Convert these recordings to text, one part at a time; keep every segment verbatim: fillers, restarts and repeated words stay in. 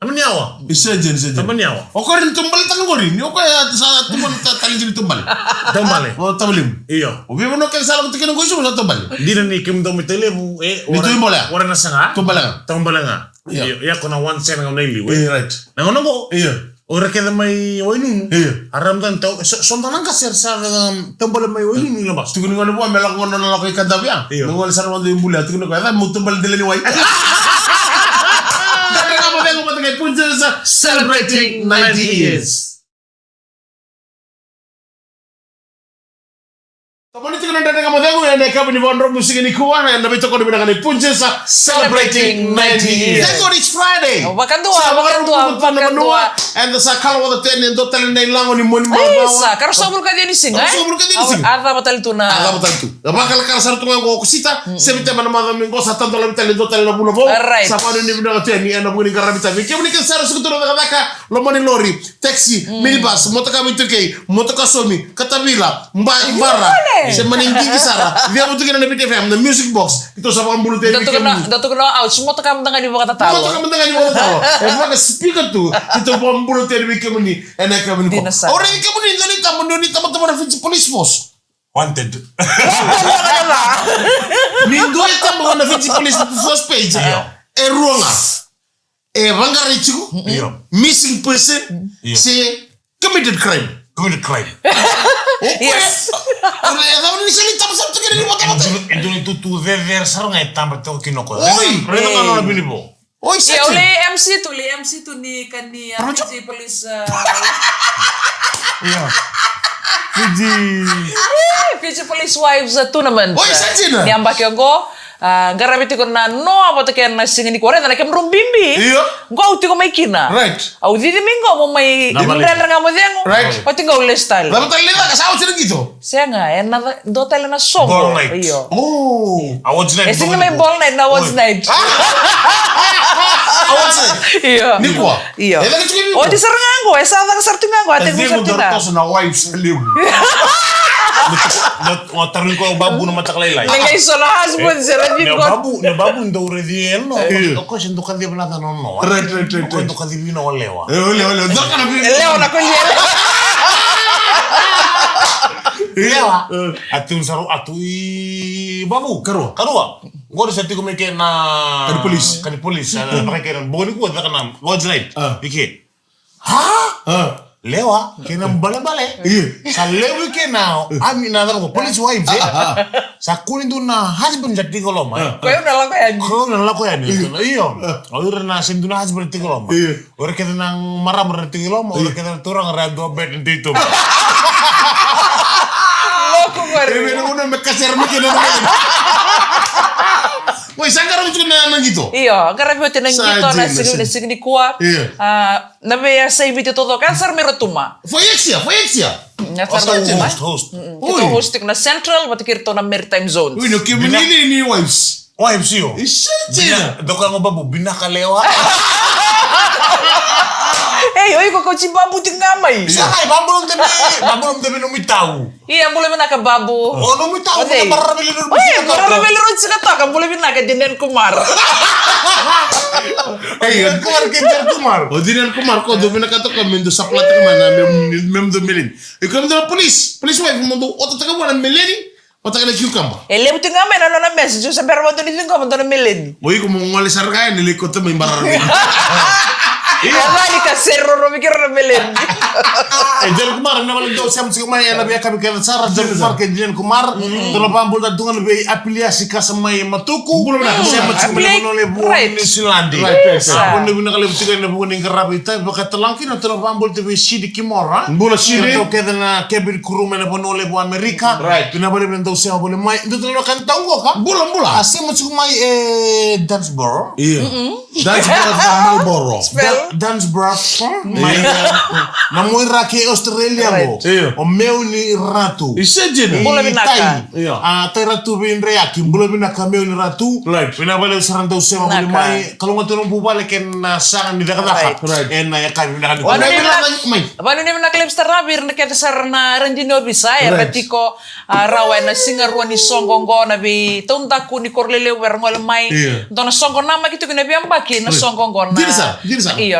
Tamani awa. Isa jeni, isa jeni. Tamani awa. O koya ni taubale tale qori, ni o koya sa taubale, ta- tale jeni taubale. Taubale. O taubale. Io. O via vanua kece sa lako tiko kina qo i Suva sa taubale. Dina ni kemudou mai Tailevu, e, ni ora, taubale. Ora na saga. Taubale ga. Taubale ga. Io. Io, ia ko na one cent ga na iliu, e. Io, right. Na gauna qo. Io. Ora kece mai Wainunu. Io. Ara mudou tau, so, so da na qase era sa, um, taubale mai Wainunu i Labasa. Tukuni gone vua me lako gone na lako i Kadavu ya. Io. Me gole sara vata i Buli ya, tukuni koya, "Cava mo taubale dela ni wai?" Dredre Ga Mo Cegu vata kei Princess celebrating ninety years. Tomani tiko na Dredre Ga Mo Cegu ena yakavi ni vakadromu siga nikua, ena veitokoni vinaka ni Punjas celebrating ninety years. Thank God it's Friday. Vakadua, sa vakadua, vakadua, vakadua. Eda sa kalawa tu yani e dua tale na ilago ni Money Macawa. Isa, ka ruasagavulu ka ciwa ni siga, e? Ruasagavulu ka ciwa ni siga. A cava tale tu na. A cava tale tu. Vakalakala sara tu ga qo o Okosita, Sepiteba na macawa mai qo sa tadolavi tale e dua tale na vula vou. Right. Sa vakanuinui vinaka tu yani ena vuku ni qaravi tavi. Kemuni kece sara suka tu na cakacaka, loma ni lori, taxi, minibus, motoka veitukei, motoka saumi, katavila, ba-, bara, se mani qiqi sara. Via vutu kina na Viti F M, na music box. Keitou sa vakabula tu yani vei kemuni. Da tukuna, ouch, motoka mada ga ni vakatatalo. Motoka mada ga ni vakatatalo. E vaka speaker tu, keitou vakabula tu yani vei kemuni. Ena yakavi nikua. Dina sara. Au raici kemuni, dua ni taba, dua ni taba, taba na Fiji Police Force. Wanted. Ni dua e taba na Fiji Police Force page. Io. E rua ga. E vaqarai tiko. Io. Missing person. Io. Se committed crime. Committed crime. Yes. E cava ni soli taba sara tu kina ni vota vota. E dua ni tutu cecere sara ga e taba toka kina o koya. Oi. Raica ga nona vinivo. Oi, sa jina. Io, au lai M C tu, lai M C tu ni ka ni, a, Fiji Police, a, io. Fiji. Fiji Police Wives, a, Tournament. Oi, sa jina. Ni yabaki oqo. A, qaravi tiko na noa vata kei na siga nikua. Raica na kemudrau bibi. Io. Qo au tiko mai kina. Right. Au cici mai qo mo mai Dredre Ga Mo Cegu. Right. Oti qo au lesu tale. Cava tale ni caka, sa oti na qito? Sega, ena dua tale na soqo. Ball night. Io. Oh. Awards night. E sega ni mai ball night, na awards night. Awards night. Io. Nikua. Io. E caka tiko nikua. Oti sara ga qo, e sa caka sara tu ga qo, a tekivu sara tu ga. Toso na wives levu. Na, na, na tarogi koya o Babu na mataka lailai. Na qai so na husband sara ni koya. Na Babu, na Babu dau raici ena. Io. O koya se dau kaciva na cana noa. Right, right, right, right. O koya dau kacivi na o Lewa. E, o Lewa, o Lewa. Dua ka na vini. Lewa na koya. Lewa. E. A tu sa ro, a tu i Babu. Karua. Karua. Qori sa tiko mai kei na. Ka ni police. Ka ni police. Sa na, na kai kei na. Bogi nikua caka na. Lodge night. A. I ke. Ha? A. Lewa, kei na balebale. Io. Sa levu kei na ami na cava, police wives, e? A, a, a. Sa kua ni dua na husband sa tiko loma, e? A. Koya na lako yani. Koya na lako yani. Io. Io. A. O ira na sega ni dua na husband tiko loma. Io. O ira kece na marama ra tiko loma, o ira kece na turaga ra dua bed ni tiko. Loko qori. E, me na una me kasera me kina na. Oi, sa qaravi tiko na, na qito. Io, qaravi oti na qito na siga, na siga nikua. Io. A, Na veiyasai Viti taucoko, yaco sara mai Rotuma. Foyexia, Foyexia. Yaco sara mai Rotuma. Host, host. Mm-mm. Oi. Keitou host tiko na Central, vata kei iratou na Maritime Zones. Ui, no kemuni ni, ni wives. Wives, io. Isa jina. Dou kaya o Babu, vinaka Lewa. Ei, oi, ko kauti Babu tiko ga mai. Sa qai, Babu, nomu tevi, Babu, nomu tevi, nomu itau. Ia, bula vinaka Babu. O, nomu itau, o cei? Marara veli rau. Oi, marara veli rau tiko toka, bula vinaka Dinian Kumar. Ei, Dinian Kumar kei Dinian Kumar. O Dinian Kumar, ko dou vinakata ko me dou supply taka mai na me, me dou meleni. E ko me dou police, police wife me dou ota taka vua na meleni, vata kei na cucumber. E levu tiko ga mai na nona message, au sa bera vakadua ni ciqoma dua na meleni. O iko mo gole sara ga yani lai kauta mai marara veli. E cali ka sere rorovi kei ira na meleni. E, Dinian Kumar, vinaka vakalevu dou sema tiko mai ena veiyakavi kece sara, Dinian Kumar kei Dinian Kumar. Dou na vakabula tu ga na vei Apiliasi Kasa mai Matuku. Bula vinaka. Sema tiko mai na vanua levu o Niusiladi. Right, right, right. A, bula vinaka levu tiko ena vuku ni qaravi itavi vakatalega kina, dou na vakabula tu vei Sidi Kimora. Bula Sidi. Kei ratou kece na cabin crew mai na vanua levu o Amerika. Right. Vinaka vakalevu na dou sema voli mai. Dou tale na ka ni tau qoka. Bula, bula. A, sema tiko mai e Dunsboro. Io. Dunsboro from Marlboro. Spell. Da-, Dunsboro from mai na Moiraki Australia qo. Right. Io. O Meuni Ratu. Isa jina. Bula vinaka. Io. A, Tai Ratu Veidreyaki. Bula vinaka Meuni Ratu. Right. Vinaka vakalevu sara na dou sema voli mai. Kalougata na vuvale kei na saga ni cakacaka. Right. Ena yakavi vinaka ni. Vakanuinui vinaka levu sara vei ira na kece sara na radini ovisa era tiko, a, rawa ena siga rua ni soqo oqo na veitaudaku ni koro lelevu era gole mai. Io. Dua na soqo namaki tiko na veiyabaki na soqo oqo na. Dina sara, dina sara. Io.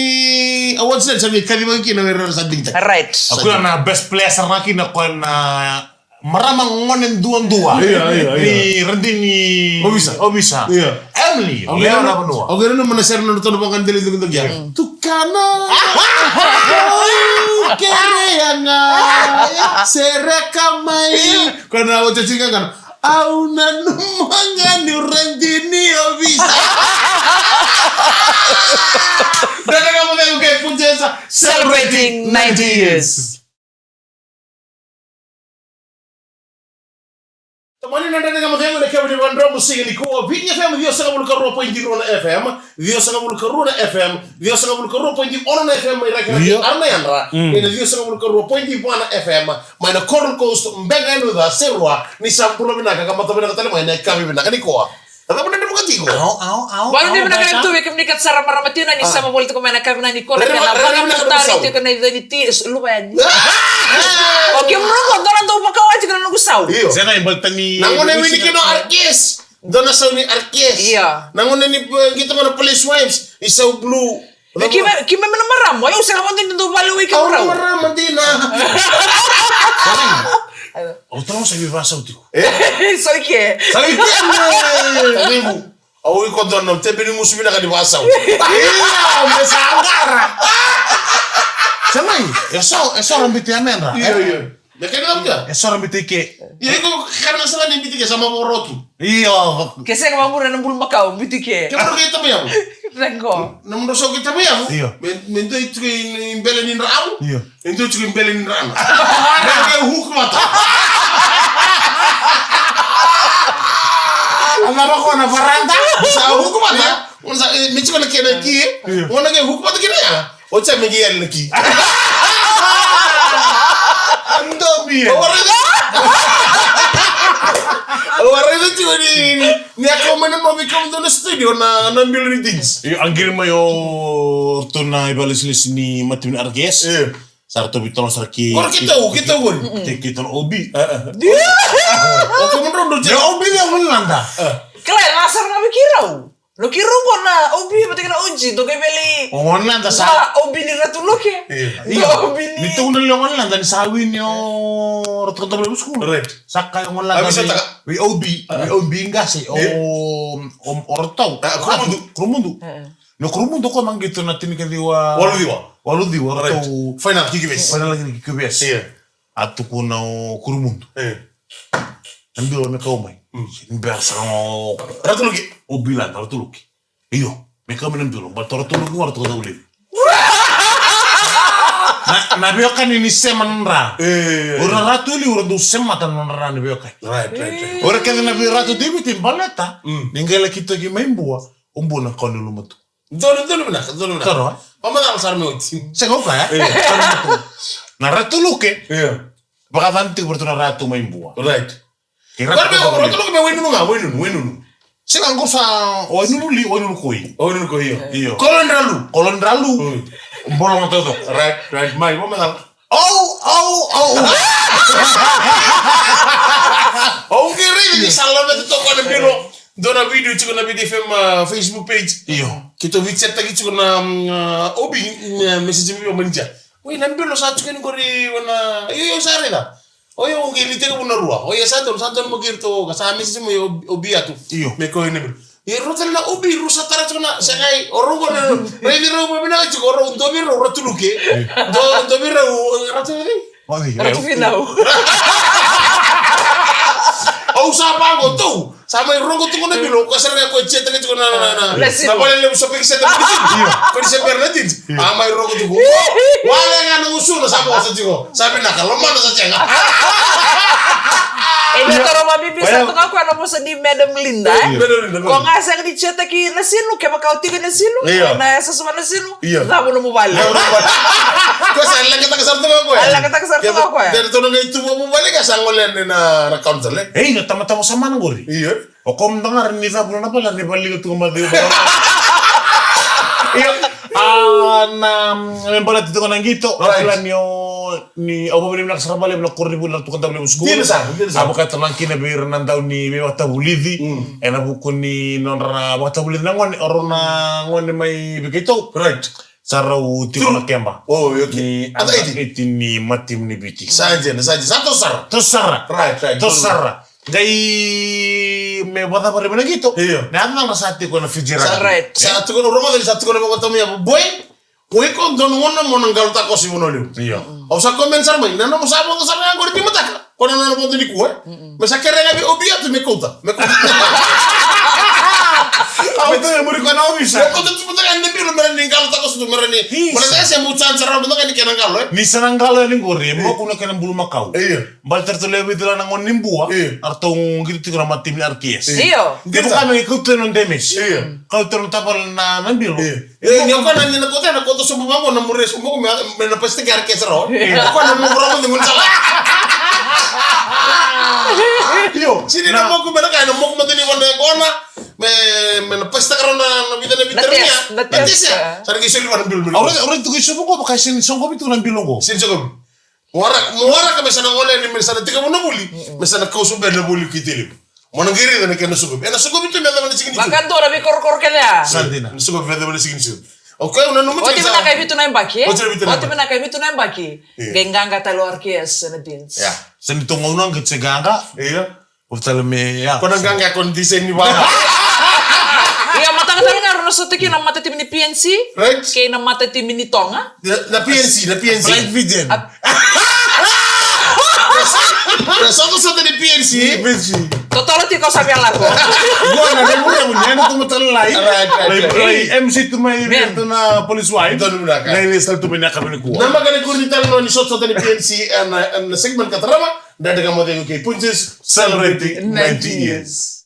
ni awards night sa vei kaci vaki kina vei rau sa digitaki. Right. Sa Aku na best player sara ga kina ko na marama gone duadua. Io, io, io. Ni Radini Ovisa. Ovisa. Io. Emily, Au Leo kira na na vanua. Au kira na mana sera na tona vanga dele duki duki ya. Tukana. Au kerea ga. Sereka mai. Ko na o te tinga kana. Au nanuma ga ni Radini Ovisa. Dada ga mo ke punjesa. Celebrating ninety years. Tamani na dada ga mo ke na kevini vandro musiki ni kua. Viti F M, ciwa sagavulu ka rua pointi rua na F M. Ciwa sagavulu ka rua na F M. Ciwa sagavulu ka rua pointi ono na F M. Mai raki raki Io. Arna yandra. Mm. Ina ciwa sagavulu ka rua pointi va na F M. Mai na Coral Coast, Bega e Luca, Serua, ni sa bula vinaka, ka mata vinaka tale mai na kavi vinaka ni koa. Tata muna ni muka tiko. Au, au, au, Vanu au, ni vinaka na beta. Tu vei kemuni ka sara marama tina ni Ah. Sa mavoli tiko mai na kavi vinaka ni koa. Rere, rere, rere, rere, rere, tiko na idoni ti, luva yani. Ah! O kemuni ko dona dou vakawati ko na noqu sau. Io. Sega, e baleta ni Na ngone wini kino R K S. Dona sau ni R K S. Io. Na ngone ni, eh, kita ngona police wives. Isau blue. Kime, kime mena marama, o yau sega vata ni dau vale wai ke Au marau. Marama dina. Au tau sa vi vasau tiko. Sa ike. Sa ike. Sa vivu. Au iko dona, tepe ni musu vinaka ni vasau. Ia, me sa angara. Sa mai, e so, e so rambiti amendra. Io, io. Me kena na muka. E so rambiti ke. Ia iko kana sa ni biti ke sa mavoroki. Io. Ke sega mavura na bulu makau, biti ke. Ke mavura ke tabe yavu. Rego. Na mudou sa ke tabe yavu. Io. Me, me dou tiko i bele ni ramu. Io. Me dou tiko i bele ni ramu. Me ke huku mata. Ana roko na varanda. Sa huku mata. Io. Ona sa, eh, me tiko na kena ki. Io. Ona ke huku mata kina ya. Oti a me qai yali na ki. Andomi e. Au a raica. Au a raica tiko ni, ni, ni a kau mai na novi kau dua na studio na, na bilo ni jeans. Io, a qiri mai o ratou na ivalesilesi ni matavi ni R K S. Io. Sa ratou vitolo sara ki. Ora ki tau, ki tau qori. Ki, ki tau O B. O kau mai drau drau. Io, O B ni a gole lada. Kila, e la sara ga vei keirau. No keirau qo na O B vata kei na O G, dou qai veli. O gone lada sa. O B ni Ratu Luke. Io. O B ni. Ni tukuna li o gone lada ni sa wini o Ratu Katavu Levu School. Right. Sa kai o gone lada. Vei O B, vei O B qase, o, o, o ratou. Kurumudu. Kurumudu. Ni o Kurumudu ko maqito na tinikaciwa. Waluciwa. Waluciwa, ratou. Final ki Q V S. Final ki Q V S. Io. A tukuna o Kurumudu. Io. Na bilo me kau mai. Mm. Ni bera sara o Ratu Luke. O bila na Ratu Luke. Io. Me kau mai na bilo. Baleta o Ratu Luke o Ratu Katavu Levu. Na, na veiwekani ni sema na dra. Io, io, io. O ira na ratu ili, o ira dau semata na dra ni veiwekani. Right, right, right. O ira kece na vei Ratu David baleta. Mm. Ni qai laki toki mai Bua. O Bua na kau ni luma tu. Donu, donu vinaka, donu vinaka. Taro, eh? Vamacala sara me oti. Sega au kaya, eh? Io. Na Ratu Luke. Io. Vakacana tiko vei ratou na ratu mai Bua. Right. Kei Ratu Luke me wainunu ga, wainunu, wainunu. Sega qo sa wainunu li, wainunu koi. Wainunu koi, io. Io. Kolodralu. Kolodralu. Oi. Bolo ga taucoko. Right, right. Mai, vamacala. Au, au, au. Au qai raici ni sa laveta toka na bilo. Dua na video tiko na Viti F M, ah, Facebook page. Io. Keitou vei chat taki tiko na, mm, ah, O B, mm, message mai vei au manager. Wei, na bilo sa tiko ni qori wana, io, io, sa raica. O ia, o qai ni tekivu na rua. O ia sa donu, sa donu mo qai iratou, ka sa message mai o, o Biatu. Io. Me kau ina bilo. Ia rau tale na obi, rau sa tara tiko na, sa qai, o rau qo na, raici rau vakavinaka tiko, o rau dua vei rau, Ratu Luke. Do, dua vei rau, Ratu Luke. Ratu Finau. Au sa vaqo, tou. Sa mai rogo tu na bilo, ko sara ga ko e cetaka tiko na, na, na, na. Na sinu. Na vale levu sa peki seta peki sinu. Io. Ko ni se bera na titi. Io. A mai rogo tu. Wale ga na gusuna sa vosa tiko. Sa vinaka, lomana sa cega. E, ni toro ma bibi sa toka ko na vosa ni Madam Linda, e? Io. Madam Linda, ko ga sega ni cetaki na sinu, kevaka o tiko na sinu, io, na yasa suma na sinu. Io. Cavu nomu vale. Cavu nomu vale. Ko sa leqataka sara toka koya. A leqataka sara toka koya. Dere toka na qai tubu nomu vale ka sa gole yani na, na council, e? Ei, na tamata vosa mana qori. Io. O koya mada ga ra ni cavu na vale, ni vale ga tu ga mada. Io. A, na, me baleti toka na qito. Right. Kila ni o, ni au vavinavinaka sara vale na koronivuli na Tukudavulevu School. Dina sara, dina sara. A vakatala kina vei ira na dau ni veivakatavulici. Mm. Ena vuku ni nodra na vakatavulici na gone, o rau na gone mai vei keitou. Right. Sa rau tiko na keba. Oh, okay. Ni under eighteen ni matimu ni Viti. Sa dina, sa dina. Sa toso sara. Toso sara. Right, right. Toso sara. Qai me vacava raiva na qito. Io. Na yacana sa tiko na Fiji Rugby. Right. Sa tiko na rogoca ni sa tiko na vakatamu ya, boy. O iko dua na gauna mo na qalo takoso i Vanua Levu. Io. Au sa comment sara mai, na nomu sa vodo sara ga qori ni mataka. Ko na nona vodo nikua, e? Mm-mm. Me sa kerea ga vei Obiatu me kauta. Me kauta. Au tu e muri ko na ovisa. Me kauta tu mataka ena bilo me ra ni qalo takoso tu me ra ni. Yes. Mo na qai se mu chance sara mataka ni kena qalo, e? Ni sa na qalo yani qori, e moku na kena bulumakau. Io. Baleta ratou lewe vitu la na gone ni Bua, io, a ratou qito tiko na matimu ni R T S. Io. Io. Ke vuka me kauta na demesi. Io. Kauta na tavale na, na bilo. Io. E, ni o koya na ni na kauta, na kauta sobu vaqo na muria sobu me, me na pasitaki R K S rawa. E. O koya na moku rawa ni gaunisala. Io. Sini na moku me na kaya, na moku mada ni vana e gona, me, me na pasitaka rawa na, na vica na vica na mia. Na test, na test. Sa na qai soli vana bilo, bilo. Au raica, au raica tu qai sobu qo, vaka sini soqovi tu na bilo qo. Sini soqovi. Mo waraka, mo waraka me sa na gole yani, me sa na tekivu na vuli, mm-mm, me sa na kau sobu na vuli ki Tailevu. Mo na qai raica na kena soqovi. Ena soqovi tu me yacova na siga ni June. Vakadua na veikorokoro kece ya. Sa dina. Na soqovi me yacova na siga ni June. Okay, au nanuma tiko sa. Oti vinaka e vitu na yabaki, e? Oti vinaka e vitu na yabaki. Oti vinaka e vitu na yabaki. Io. Qai qaqa tale o R K S ena Deans. Ia. Sa ni toqo na qai se qaqa. Io. Ko tale me, ia. Ko na qaqa ko na design ni vaka. Ia, mataka tale ga rau na sota kina na matatimi ni P N C. Right. Kei na matatimi ni Toga. Na, na P N C, na P N C. Flight Vision. A- Na sota, sota ni P N C. P N C. Totolo tiko sa via lako. Qo na remuremuremurea tu mataka lailai. Right, right, right. Lai, lai M C tu mai vei ratou na police wife. Donu vinaka. Lai, lai sala tu mai na kabini kua. Na maka ni kuri ni tale no ni sota, sota ni P N C, ena, ena segment ka tarava. Dredre Ga Mo Cegu kei Punjas, celebrating ninety years.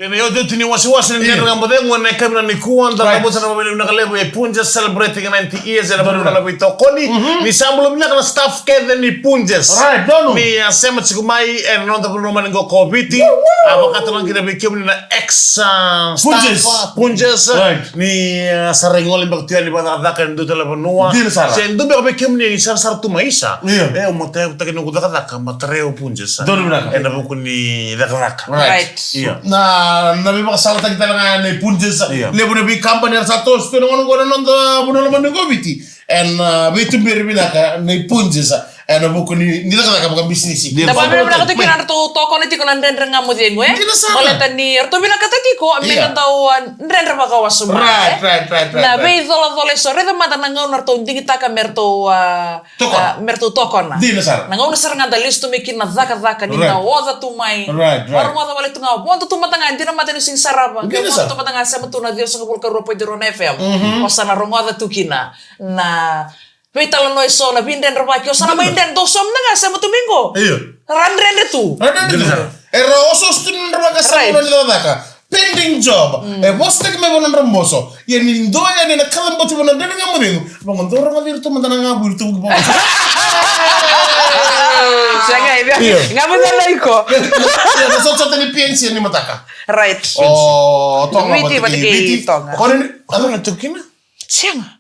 Ena iotioti ni wasewase ni Dredre Ga Mo Cegu ena yakavi nikua, da cavuta na vakavinavinaka levu e Punjas celebrating ninety years, ena vanua na veitokoni. Ni sa bula vinaka na staff kece ni Punjas. Right, donu. Ni a sema tiko mai ena noda vanua mai qo ko Viti. A vakatulaki kina vei kemuni na ex, a, staff Punjas. Right. Ni, e, sa rai gole beka tu yani vakacakacaka ena dua tale na vanua. Dina sara. Se dua beka vei kemuni ni sarasara tu mai isa. Io. E, au matavutaki noqu cakacaka, ma tara o Punjas. Donu vinaka. Ena vuku ni cakacaka. Right. Right. Io. Na, na veivakasalataki tale ga nei Punjas. Io. Levu na veikabani era sa toso tu ena gauna qo ena noda vanua lomani qo Viti. Ena, a, veituberi vinaka nei Punjas. Ena vuku ni, ni cakacaka vakabisinisi. Da vakavinavinaka tu kina na ratou tokona tiko na Dredre Ga Mo Cegu, e? Dina sara. Baleta ni ratou vinakata tiko me na dau, a, dredre vakawasoma, e? Right, right, right, right. Na veicolacola eso, raica mada na gauna ratou digitaka me ratou, a, tokona. A, me ratou tokona. Dina sara. Na gauna sara ga da lesu tu mai kina na cakacaka ni na oca tu mai. Right, right. Vakarogoca wale tu ga, vodo tu mada ga, dina mada ni sega ni sarava. Dina sara. Vodo tu mada ga, sema tu na ciwasagavulu ka rua poidi rua na F M. Mhm. O sa na rogoca tu kina na veitalanoa eso, na veidredrevaki, o sa na mai dredre, dou sauma na ga, sema tu mai qo. Io. Ra dredre tu. Ra dredre tu. Era osooso tu na nodra vakasama ni cakacaka. Pending job. Mm. E vosataki mai vua na nodra boso. Ia ni dua yani ena kacabote vua na Dredre Ga Mo Cegu. Vaqo, dou rogoci iratou mada na gabu iratou vuki vaqo. Sega, e via. Io. Gabu na lai ko. Io, na sotasota ni P N C ni mataka. Right. O, Toga vata kei Viti. Toga. Ko ni, a, na tukina? Sega.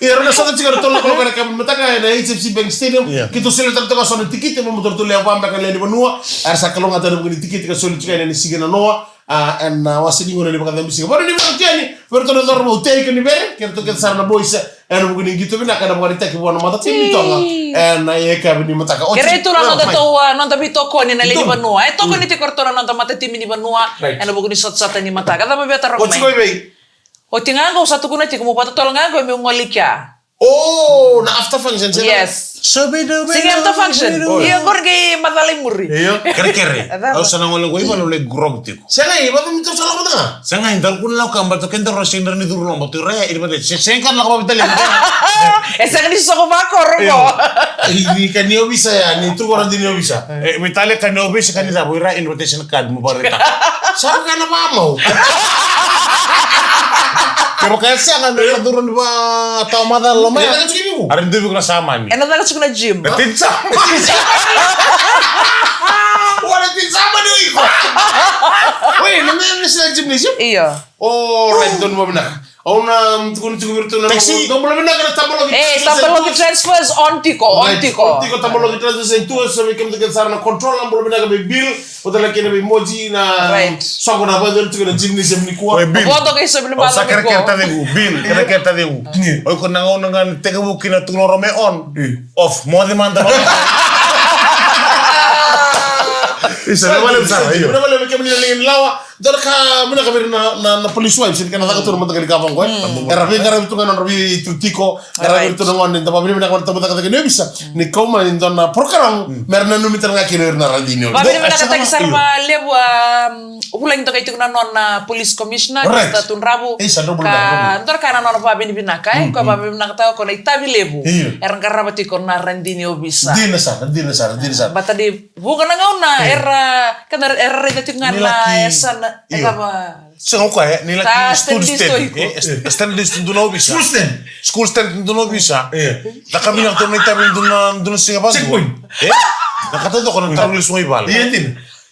Ia, era na sota tiko, era tolo, Loka na kapu ni mataka ena H F C Bank Stadium. Yeah. Keitou solia tale toka so na tikiti, mo motor tu lea vabeka na lewe ni vanua. Era sa kalougata ena vuku ni tikiti ka soli tiko ena ni siga na noa. A, ena, a, wase ni gauna ni vakacabisiga. Vanu ni vinaka tu yani, vei ratou na cauravou, tei ka ni vere, kei ratou kece sara na boys, ena vuku ni qito vinaka, ena vakaraitaki vua na matatimi ni Tonga. Ena yakavi ni mataka. Kerei tu na noda tou, a, noda veitokoni na lewe ni vanua. E tokoni tiko ratou na noda matatimi ni vanua. Right. Ena vuku ni sotasota ni mataka. Cava vei taro mai? Oti ga qo au sa tukuna tiko, meu vakatotolo ga qo, meu gole i kea. Oh, na after function, sega? Yes. Sega after function. Io, qori qai macala i muri. Io. Kerekere. Au sa na gole qo i vale, au lai grog tiko. Sega, i vale, mi tau sa lako mada ga. Sega, i daru kua ni lako ka, baleta keda rau sega ni curu loma, tu raya, i vale, se sega ka lako vavitalia. E sega ni soko vakoro qo. Ni ka ni ovisa ya, ni tu qo ra di ni ovisa. E, vitalia ka ni ovisa, ka ni cava, ira invitation card, mo vakaraitaka. Sa ka na vamau. Kevaka e sega na curu ni va tawa macala loma ya. Era dui viko na samani. Ena caka tiko na gym. Na tin samani. Ua na tin samani o iko. Wait, na me na sa gymnasium? Io. Oh, right, donu vavinaka. Au na tukuni tiko vei iratou na taxi. Dou bula vinaka na Tabaloki. Eh, Tabaloki Transfers on tiko, on tiko. On tiko Tabaloki Transfers and Tours, sa vei kemudou kece sara na control, na bula vinaka vei Bill. Vata na kena vei Moji na soko na vata tiko na gymnasium nikua. Oi, Bill. Voto kei sobi na vata nikua. Sa kere kere taciqu, Bill, kere kere taciqu. Oi, ko na gauna ga ni tekivu kina tu na rome on. Off, moce mada. Isa, na vale sara, io. Na vale me kemuni na legi ni lawa. Dua na ka vinaka vei ira na, na, na police wives, ni kena caka tu na mataka ni ka vaqo, e. Era veiqaravi tu ga na nodra veitutiko, qaravi tu na gone, da vavinavinaka na tabacakacaka ni ovisa. Ni kau mai e dua na program, mera nanumi tale ga kina ira na radini ovisa. Vavinavinakataki sara vakalevu, a, vulagi toka tiko na nona police commissioner, Mister Tudravu. Ka dua na ka na nona vavinavinaka, e. Ka vavinavinakataka ko na itavi levu. Era qarava tiko na radini ovisa. Dina sara, dina sara, dina sara. Bata ni vuqa na gauna, era, keda era raica tiko ga na yasana, e cava. Sega, o koya, e, ni laki student state, e, student state dua na ovisa. School stand. School stand dua na ovisa. Caka vinaka tu na itavi dua na, dua na siga vadua. Checkpoint. E? Na ka taucoko na taru lesu mai vale. Ia dina.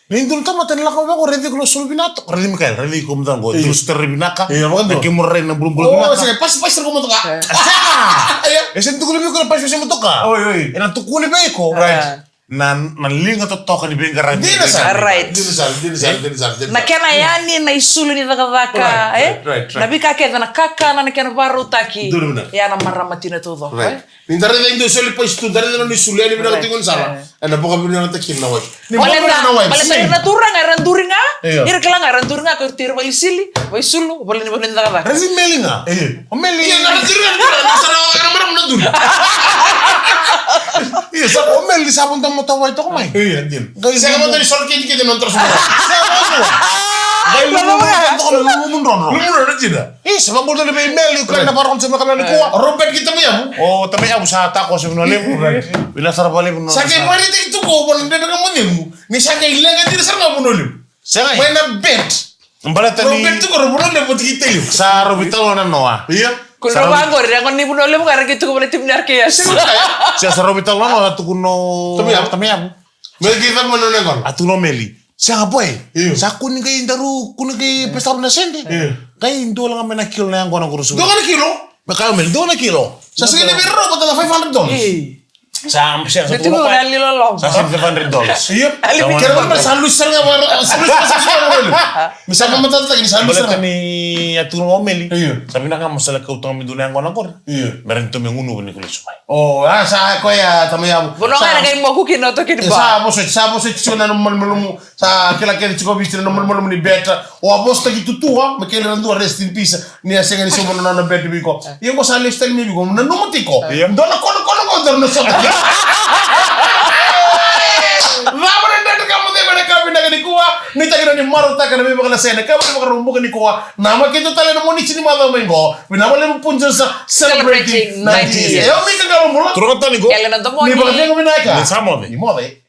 Ni dua na tamata ni lako vaqo, raici iko na sulu vinaka toka. Raici Mikael, raici iko mada qo. Dua na sutera vinaka. Na kemu rai na bulabula vinaka. Sega, pasi, pasi ko motoka. Sega. E se tukuni vei iko na pasi, pasi motoka. Oi, oi. E na tukuni vei iko. Right. Na, na liga totoka ni veiqaravi. Dina sara. Right. Dina sara, dina sara, dina sara, dina sara. Na kena yani na isulu ni cakacaka, e? Right, right, right. Na veika kece na kakana, na kena varautaki. Dina. Ya na marama tina taucoko, e? Ni da raica e dua e soli pasi tu, da raica na nona isulu, yani vinaka tiko ni sala. Ena vakavinavinakataki kina na wife. Ni baleta na wife. Baleta ira na turaga era duri ga. Ira kila ga era duri ga, ko ira tiko i vale ni sili, vale ni sulu, vale ni, vale ni cakacaka. Raici Meli ga. O Meli. Ia, na duri ga, na duri ga, na sara, na maramu na duri. Ia, sa o Meli sa vodo mo tawai toka mai. Ia, dina. Sega mo dani soro kei kei na toro soro. Sega mo dani. Gai lumu drodro. Lumu drodro, dina. E, sa vaqo tale vei Meli, o koya na vakarorogo tiko mai na kena nikua. Robert ki Tamai Yavu. O Tamai Yavu sa tako se vanua levu. Vinaka sara vakalevu. Sa kei vakaraitaki tu ko, vona dredre ga mo cegu. Ni sa kei leqa tiko sara ga vanua levu. Sega. Mai na bet. Baleta ni Robert tu ko vanua levu tiki tele. Sa rau veitalanoa na noa. Ia. Ko na vaqori, a gone ni vanua levu ga ra kei tu ko vale timi ni R K S. Sa, sa rau veitalanoa na noa, sa tukuna o Tamai Yavu. Tamai Yavu. Meli ki cava na nona yaqona? A tukuna o Meli. Sega boy. Io. Sa kua ni qai daru, kua ni qai pesa na sede. Io. Qai dua la ga mai na kilo na yaqona qo rusu. Dua ga na kilo? Me kaya o Meli, dua ga na kilo. Sa sega ni vei rau vata na five hundred dollars. Sa, sa, sa, sa, sa five hundred dollars. Io. Kere vata sa lusi sara ga vata, sa lusi sara ga vata. Mi sa mamatatataki ni sa lusi sara ga. Baleta ni a tukuna o Meli. Io. Sa vinaka mo sa lai kauta ga me dua na yaqona qori. Io. Me rawa ni tou me gunuva ni ko lesu mai. O, a, sa koya Tamai Yavu. Vanua ga na qai moku kina o toki ni ba. Sa vosoti, sa vosoti tiko na nomu malumalumu. Sa kila kece tiko visi na nomu malumalumu ni beta. O a vosotaki tutua, me kele ra dua rest in peace. Ni a sega ni sobu na nona beta vei iko. Ia qo sa lesu tale mai vei iko, nanuma tiko. Dua na konokono qo daru na sota. Cava na dredre ka mo cegu ena yakavi vinaka nikua. Nuitaki ni marautaka na veivakalesai ena yakavi ni Vakaraubuka nikua. Na makete tale na Moniti ni macawa mai qo. Vinaka vakalevu Punjas, celebrating ninety years. E o Mika Qalobula. Turaga tani qo. Ni vakacegu vinaka. Ni sa moce. Ni moce.